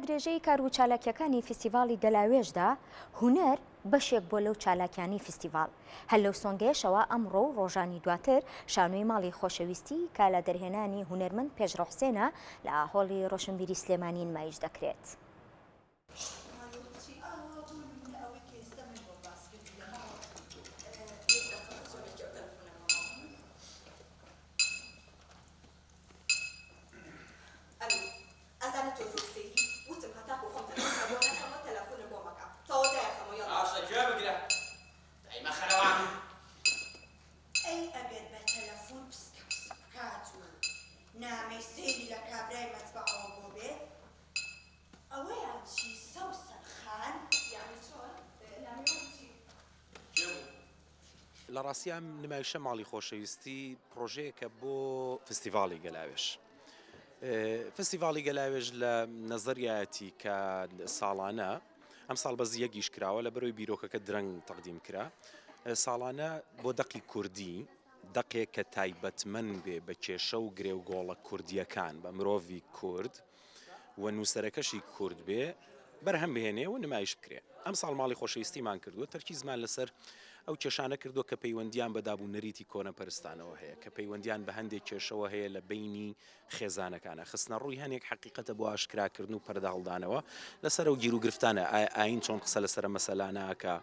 درێژەی کار و چالاکیەکانی فیستیڤاڵی گەلاوێژدا، هونەر بەشێک بووە لەو چالاکیانەی فیستیڤاڵ. هەر لەو سۆنگەیەشەوە ئەمڕۆ و ڕۆژانی دواتر شانۆی ماڵی خۆشەویستی کە لە دەرهێنانی هونەرمەند پێشڕەو حسێنە لە هۆڵی ڕۆشنبیری سلێمانی نمایش دەکرێت. ئەلو ئەزانی تۆ زۆر سەیری وتم هەتاکو خۆم تەلەفونە بۆ نەکەمەوە تەلەفونە بۆ مەکە تەواو دایەخەمەوە یەڵا. باشە گوێ بگرە دای مەخەرەوە. ئەی ئەگەر بە تەلەفون پسکە پسک بکات و نامەی سەیری لە کابرای مەتبەعەوە بۆ بێت ئەوەیان چی سەوسەن خان؟ یانی چۆن نامەی وەکو چی؟ کێ بوو؟ لە ڕاستیا ئەم نمایشە ماڵی خۆشەویستی پڕۆژەیەکە بۆ فستیڤاڵی گەلاوێژ. فستیڤاڵی گەلاوێژ لە نەزەریایەتی کە ساڵانە ئەم ساڵ بەس یەک ئیش کراوە لە بەرەوەی بیرۆکەکە درەنگ تەقدیم کرا ساڵانە بۆ دەقی کوردی دەقێک کە تایبەتمەند بێ بە کێشە و گرێ و گۆڵە کوردیەکان بە مرۆڤی کورد و نووسەرەکەشی کورد بێ بەرهەم بهێنێ و نمایش بکرێ. ئەمساڵ ماڵی خۆشەویستیمان کردووە، تەرکیزمان لەسەر ئەو کێشانە کردووە کە پەیوەندییان بە داب و نەریتی کۆنەپەرستانەوە هەیە، کە پەیوەندییان بە هەندێک کێشەوە هەیە لە بەینی خێزانەکانە. خستنەڕووی هەنێک حەقیقەتە بۆ ئاشکراکردن و پەردەهەڵدانەوە لەسەر ئەو گیروگرفتانە، ئایا ئایین چۆن قسە لەسەر ئەم مەسەلانە ئەکا؟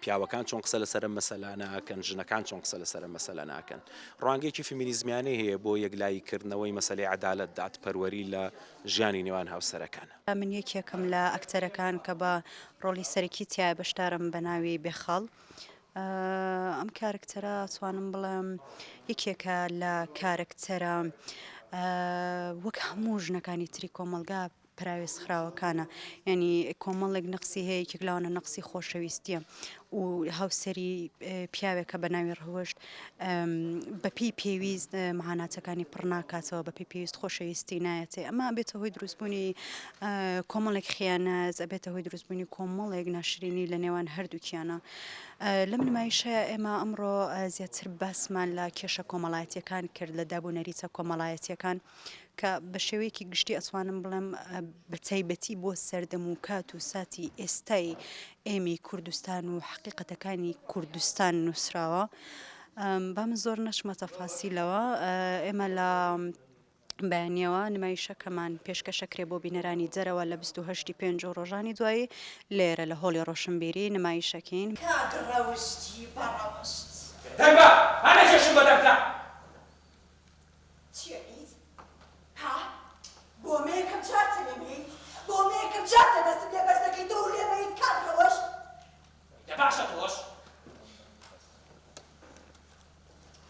پیاوەکان چۆن قسە لەسەر ئەم مەسەلانە ئەکەن، ژنەکان چۆن قسە لەسەر ئەم مەسەلانە ئەکەن. ڕوانگەیەکی فیمینیزمیانەی هەیە بۆ یەکلایی کردنەوەی مەسەلەی عەدالەت، دادپەروەری لە ژیانی نێوان هاوسەرەکان. من یەکێکم لە ئەکتەرەکان کە بە ڕۆڵی سەرەکی تیایا بەشدارم بە ناوی بێخاڵ. ئەم کارەکتەرە ئەتوانم بڵێم یەکێکە لە کارەکتەرە وەک هەموو ژنەکانی تری کۆمەڵگا پەراوێز خراوەکانە یعنی کۆمەڵێک نەقسی هەیە یەکێک لەوانە نەقسی خۆشەویستیە و هاوسەری پیاوێکە بە ناوی ڕەوشت بەپێی پێویست مەعاناتەکانی پڕ ناکاتەوە بەپێی پێویست خۆشەویستی نایەتێ ئەمە ئەبێتە هۆی دروستبوونی کۆمەڵێک خیانەت ئەبێتە هۆی دروستبوونی کۆمەڵێک ناشرینی لە نێوان هەردووکیانە لەم نمایشەیە ئێمە ئەمڕۆ زیاتر باسمان لە کێشە کۆمەڵایەتیەکان کرد لە داب و نەریتە کۆمەڵایەتیەکان کە بە شێوەیەکی گشتی ئەتوانم بڵێم بە تایبەتی بۆ سەردەم و کات و ساتی ئێستای ئێمەی کوردستان و حەقیقەتەکانی کوردستان نووسراوە. با من زۆر نەچمە تەفاسیلەوە ئێمە لە بەیانیەوە نمایشەکەمان پێشکەشەکرێ بۆ بینەرانی دەرەوە لە 28 پێنج و ڕۆژانی دوایی لێرە لە هۆڵی ڕۆشنبیری نمایشەکەین. کاک ڕەوشتی بەڕەوشت. بێدەنگ بە! با نەکێشم بە دەمتا! چی ئەکەیت ها بۆ مە یەکەم جارتە لێم هێیت بۆ مە یەکەم جارتە دەستم لێ بەرز دەکەیتەوە و لێم ئەیت کاک ڕەوەش. دە باشە تۆش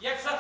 یەکسەر.